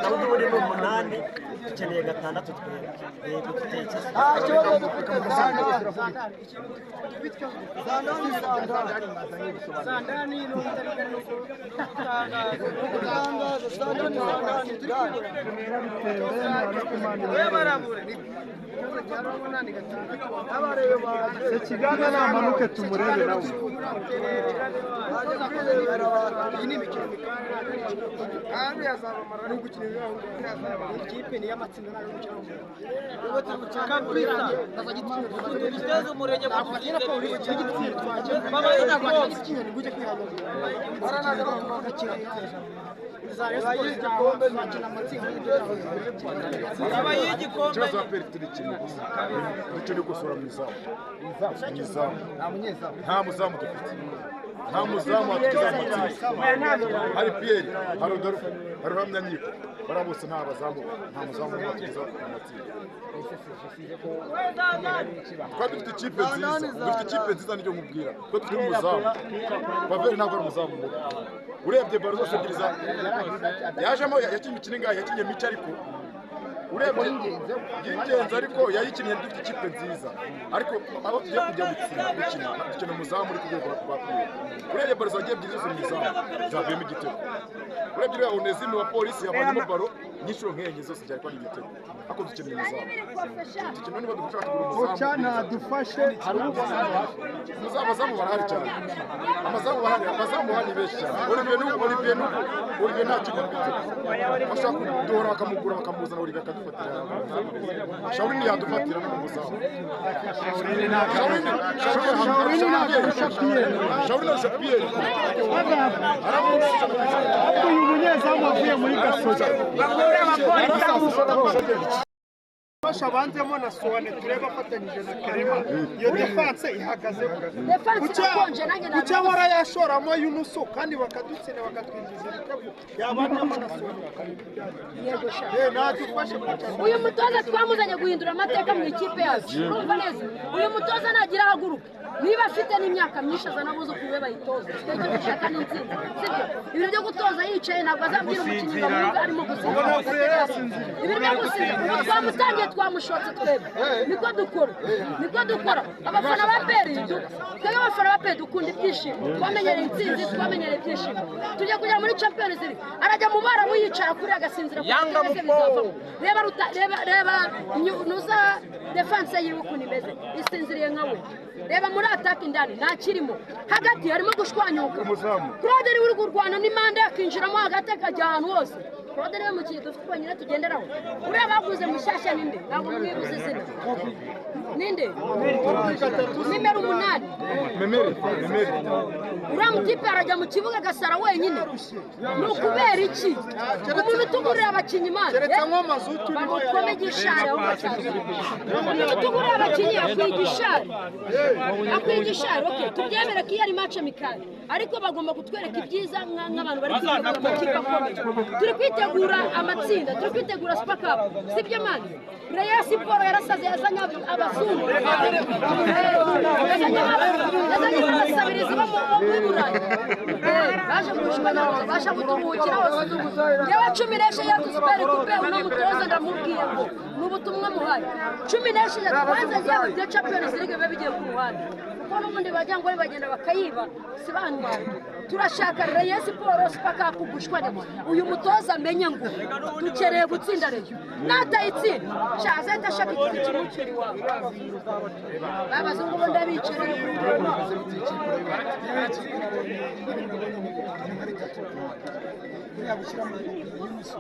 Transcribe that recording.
Naho ubundi ni 8, dukeneye 6 twebwe. Yego, dutetse. Nta kibazo dufite. Zandani, zandani, zandani, zandani, zandani. Sekiganda namanuke tumurebe nawe. Iyi ni imikino kandi yazabamara no gukina ikipe ni y'amatsinda ntabwo Ikibazo APR turi kimwe gusa, dukeneye gukosora mu izamu. Mu izamu nta muzamu dufite, nta muzamu watugeza mu matsinda. Hari Pierre, hari Rodolphe, hari Ruhamyanyiko, bariya bose nta bazamu, nta muzamu n'umwe watugeza mu matsinda. Twari dufite ikipe nziza, dufite ikipe nziza, nibyo nkubwira ko dufite umuzamu. Paveri ntabwo ari umuzamu mubi. Urebye baro zose ebyiri yajemo, yakinnye imikino ingahe? Yakinnye mike, ariko urebye y'ingenzi, ariko yayikinnye. Dufite ikipe nziza, ariko aho tugiye kujya gukina, gukina dukina umuzamu uri ku rwego rwa Pierre. Urebye baro zagiye ebyiri zose mu izamu zavuyemo igitego. Urebye uriya Onezime wa Polisi yavanyemo baro n'inshuro nk'enye, zose byari kuba ari igitego, ariko dukeneye umuzamu. Dukeneye, niba dushaka kugura umuzamu. Koca nadufashe. Umuzamu, abazamu barahari cyane, amazamu barahari, abazamu bahari benshi cyane. Olivier n'ubu, Olivier n'ubu, Olivier nta kintu afite. Bashaka kuduhora bakamugura, bakamuzana, Olivier akadufatira. Shaolin yadufatira no mu muzamu. Shaolin, Shaolin ntabwo arusha Pierre. Shaolin arusha Pierre, aramurusha. Ahubwo uyu munyezamu wavuye muri Gasogi Fasha abanzemo na Suwane, turebe afatanyije na Kerema iyo defense ihagaze. Defense irakonje, nanjye. Kuki ahora yashoramo Yunusu kandi bakadutsinda, bakatwinjiza ibitego? Yabanzemo na Suwane. Yego sha. Nadufashe koca. Uyu mutoza twamuzanye guhindura amateka mu ikipe yacu, urumva neza? Uyu mutoza nagira ahaguruke, niba afite n'imyaka myinshi, azana abuzukuru be bayitoze. Twe icyo dushaka ni intsinzi, sibyo? Ibintu byo gutoza yicaye, ntabwo azabwira umukinnyi ngo amwumve arimo gusinzira. Ibintu byo gusinzira, ubu twamutangiye, twamushotse. Twebwe niko dukora, niko dukora. Abafana ba APR, twebwe abafana ba APR dukunda ibyishimo, twamenyereye intsinzi, twamenyereye ibyishimo. Tujya kujya muri Champions League, arajya mu Barabu yicara kuri agasinzira. Yanga. Ku bizavamo. Reba ruta, reba, reba nuza defense yiwe ukuntu imeze, isinziriye nka we. Reba muri attaque indani ntakirimo, hagati harimo gushwanyuka. Claude niwe uri kurwana n'imanda, akinjiramo hagati, akajya ahantu hose. Claude niwe mukinnyi dufite wenyine tugenderaho. Uriya baguze mushyashya ninde? Ntabwo mwibuze izina, ninde? Nimero 8. Memeri, Memeri. Uriya mutipe arajya mu kibuga agasara wenyine, ni ukubera iki? Umuntu utugurira abakinnyi, Imana Keretse nko mazutu niho. Bamukome igishari ahubwo cyane. Umuntu utugurira abakinnyi akwiye igishari, akwiye igishari. Okay, tubyemere ko iyo ari match amicale, ariko bagomba kutwereka ibyiza nk'abantu bari kwitegura amakipe akomeye. Turi kwitegura amatsinda, turi kwitegura Super Cup, sibyo man? Rayon Sport yarasaze, yazanye abazungu, yazanye n'abasabirizi bo muri Burayi. Baje gushwana, baje kuturuhukira. Yewe, 16 Super Coupe, uno mutoza ndamubwiye ngo ni ubutumwa muhaye. 16 kwanza, yewe, bya Champions League biba bigiye ku ruhande, kuko n'ubundi bajya ngo bagenda bakayiba si bantwara. Turashaka Rayon Sport Super Cup gushwanya. Uyu mutoza amenye ngo dukeneye gutsinda Rayon, natayitsinda sha azahita ashaka ikintu kimucyura iwabo. Babazungu bo ndabicarira. Buriya gushyiramo Yunusu.